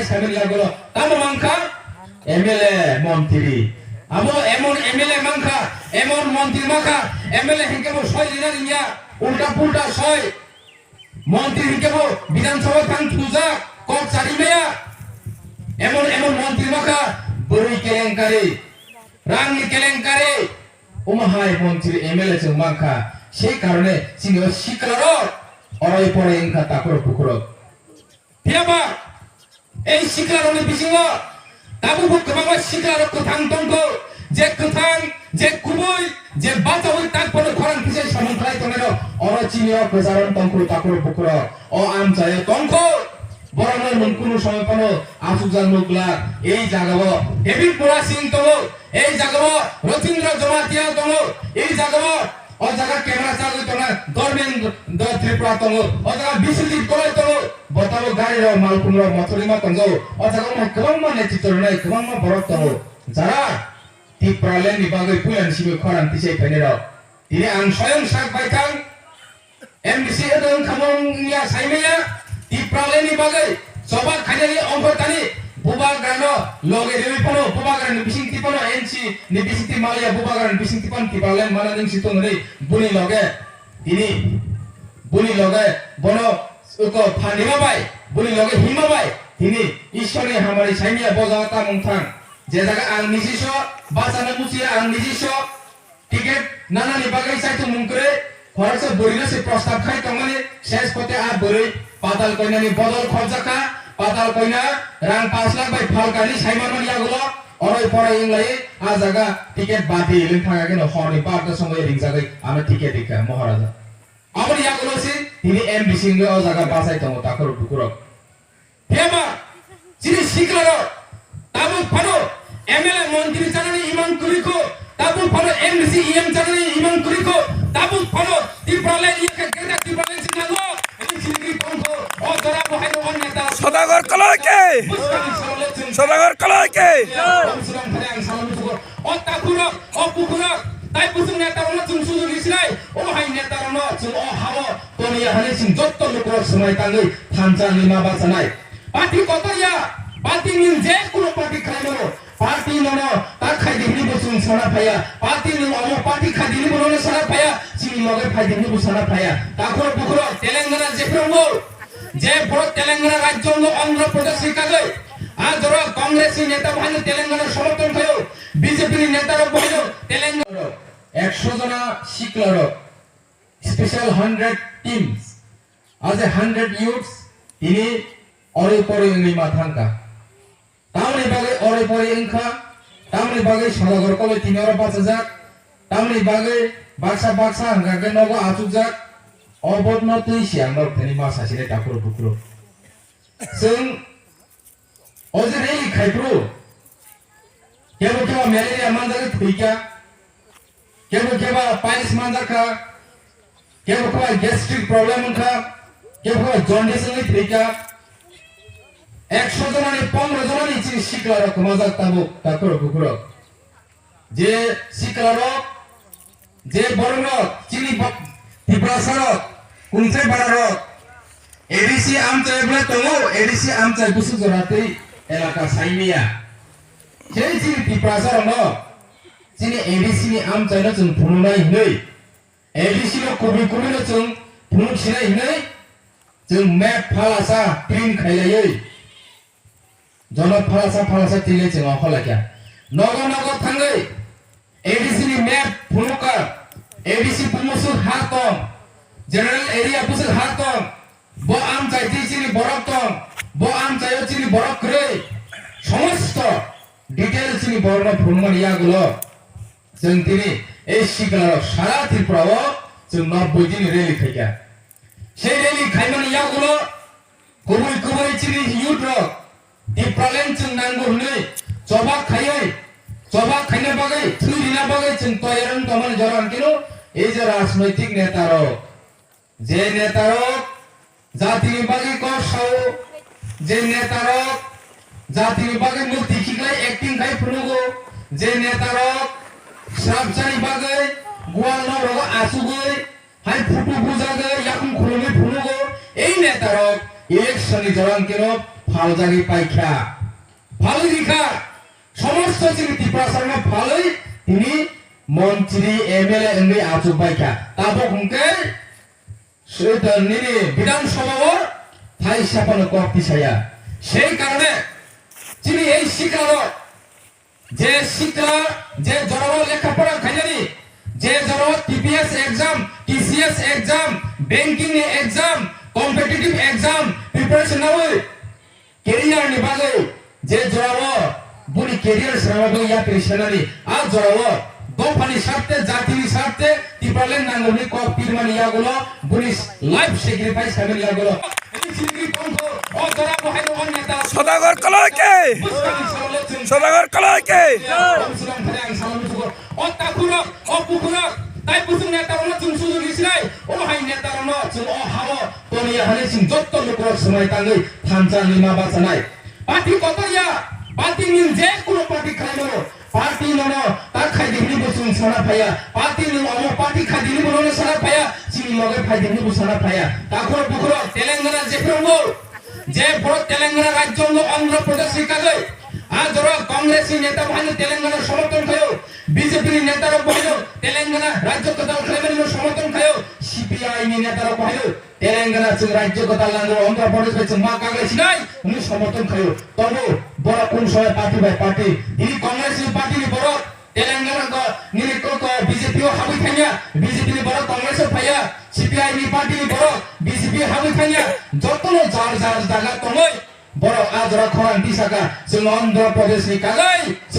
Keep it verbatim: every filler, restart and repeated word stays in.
Saimani yagulo tamo mankha M L A montri. Abo emon M L A mankha, emon montri mankha, M L A hinkhe bo soi rina ringya, ulta pulta soi. Montri hinkhe bo Bidhan Sabha thang thujak, kok chari maya. Emon emon montri mankha, bwrwi kelenkari, rangni kelenkari. Omo hai montri M L A chwng mankha. Sei karone chini o siklarok oroi poroi wngkha takhurok bukhurok. Phiyaba, ei siklarokni bisingo tabukbo kwbangma siklarok kwthang tongkho, je kwthang, je kubui, je bachaui tak phano khorang kisa samung khlai tongnairok, oro chini o kwcharo tongkho takhurok bukhurok, o amchaio tongkho, borokno nwng kunu somoi phano achukjak nuk glak, ei jagao David Murasing tongo, ei jagao Rotindra Jamatia tongo, ei jagao O jaga camera chagwi tongnai Dharmendra Tripura tongo. O jaga Biswajit Koloi tongo. Bo tabuk gari rok, malkhung rok, mothor rima tongo. O jaga wngkha kwbangma netritw rwnai, kwbangma borok tongo. Jara Tipraland ni bagwi puilani simi khorang tisai phainai rok. Tini ang soyong sak bai thang M D C wngkha mo wngya saimaya. Tipraland ni bagwi choba khainani ongkho tani bubagrano loge rewi phano bubagrani bisingtwi phano N C ni bisingtwi maliya bubagrani bisingtwi phano Tipraland mana ning si tongni buni loge tini buni loge bono uko phanima bai buni loge hima bai tini Ishwarni hamari saimaya bo jaga tamung thang je jaga ang nisiso bachana muchiya ang nisiso Ticket nanani bagwi chaitung mung kwrwi, khoroksa bwrwino se prostab khai tongmani, ses pote a bwrwi patal koinani bodol khobjakha, patal koina rang pash lakh bai phalkani saimanmani yagulo, oroi poroi wnglai a jaga ticket batil wng thangakhe no horni barta somoi ringjagwi ano ticket rikha Moharaja. Aboni yagulo se tini M D C wngwi o jaga bachai tongo takhurok bukhurok. Phiyaba, chini siklarok, tabuk phano M L A montri chanani imang kwrwikho, tabuk phano M D C E M chanani imang kwrwikho, tabuk phano Tipraland yakha Greater Tipraland se nango, ini chini tongkho, o jora bo haino o neta. Sodagar Koloi ki! Buskang salole chwng Sodagar Koloi ki! Om Silang Phale ang salam tugo, o takhurok, o bukhurok, tai buchung neta rokno chwng suju risinai, o hai neta rokno chwng o hao Toniya hwnwi chwng jotto lukurok swmai tangwi thansa wngwi ma bachanai. Party kotor ya, party ni je kuno party khlai mano, party nono ta khai di hwnwi bo chwng sana phaiya, party ni omo party khai di hwnwi bo nono sana phaiya, chini loge phai di hwnwi bo sana phaiya. Takhurok bukhurok Telangana jephru bo, je borok Telangana rajyo no Andhra Pradesh ni kagwi, a jora Congress ni neta bo haino Telangana somorthon khaio, B J P ni neta rok bo haino Telangana. Ekso jona sikla rok, special hundred teams, as a hundred youths, tini oroi poroi wngwi ma thangkha. Tamoni bagwi oroi poroi wngkha, tamoni bagwi Sodagar Koloi tini oro bachajak, tamoni bagwi baksa baksa hwnkha khe nogo achukjak, obotno twi siang norok thani ma sasinai takhurok bukhurok. Chwng o je rally khaiphuru, kebo kebo malaria manjagwi thwikha, kebo kebo piles manjakha, kebo kebo gastric problem wngkha, kebo kebo jaundice wngwi thwikha. Ekso jonani pondro jonani chini siklarok kwmajak tabuk takhurok bukhurok. Je siklarok, je bororok, chini bo-, Tiprasarok, Kungchai Bararok, A D C amchai bwle tongo, A D C amchai busu jora tei elaka saimiya. Khe chini Tiprasarokno chini A D C ni amchaino chwng phunuknai hwnwi, A D C no kubui kubui no chwng phunuk sinai hwnwi chwng map phalasa print khailaiwi. Jono phalasa phalasa tile chwng okhor laikha. Nogo nogo thangwi A D C ni map phunukha. A D C bumusuk ha tong. General area busuk ha tong. Bo amchai twi chini borok tong. Bo amchaio chini borok kwrwi. Somosto detail chini borokno phunukmani yagulo. Chwng tini ei siklarok sara Tripura o chwng nobboi dini rally khaikha. Sei rally khaimani yagulo Kubui kubui chini youth rok Tipraland chwng nango hwnwi choba khaiwi, choba khaina bagwi, thwi rina bagwi chwng toyar wng tongmani jora hwnkhe no, ei je rajnoitik neta rok, je neta rok jatini bagwi kok sao, je neta rok jatini bagwi mukti khiklai acting khai phunugo, je neta rok srapjani bagwi gwal nok rogo achugwi, Hai photo bujagwi yakung khulumwi phunugo, ei netarok election ni jorang keno phaljagwi paikha, phalwi rikha, somosto chini Tiprasarokno phalwi tini montri, M L A wngwi achuk baikha. Tabuk hwnkhe Switwng nini Bidhan Sabha o thaisa phano kok tisaya. Sei karone chini ei sikla rok, je sikla, je jorao lekha pora khainani, je jorao T P S exam, T C S exam, banking ni exam, competitive exam preparation nawi, career ni bagwi je jorao buni career swnamwi yapri senani, a jorao dophani sarte, jatini sarte, Tipraland nangkukni kok pirmani yagulo, buni life sacrifice khaimani yagulo. Bini chini tongkho, o jora bo haino o neta. Sodagar Kalai ki! Bwskangni salole chwng Sodagar Kalai ki! Bwskangni salole chwng o takhurok, o bukhurok, tai bwswk neta rokno chwng sujuk sinai, o hai neta rokno chwng o hao toniya hwnwi chwng jotto lukurok swmai tangwi thansa wngwi ma bachanai. Party kotor ya, party ni je kuno party khaimano, party nono ta khaidi hwnwi bo chwng sana phaiya, party ni omo party khaidi hwnwi bo nono sana phaiya, chini loge phaidi hwnwi bo sana phaiya. Takhurok bukhurok Telangana jephru bo, je borok Telangana rajyo wngwi Andhra Pradesh ni kagwi, a jorao Congress ni neta bo haino Telangana somorthon khaio, B J P ni neta rok bo haino Telangana rajyo kwtal khlaimani no somorthon khaio, C P I ni neta rok bo haino Telangana chwng rajyo kwtal nango, Andhra Pradesh bai chwng ma kaglai sinai, hwnwi somorthon khaio. Tobo borok kung soya party bai party, tini Congress ni party ni borok Telangana ko nini ko ko B J P o habwi thangya, B J P ni borok Congress o phaiya, C P I ni party ni borok B J P o habwi thangya, jotono jar jar jaga tongwi borok a jora khorang tisaka, chwng Andhra Pradesh ni kaglai.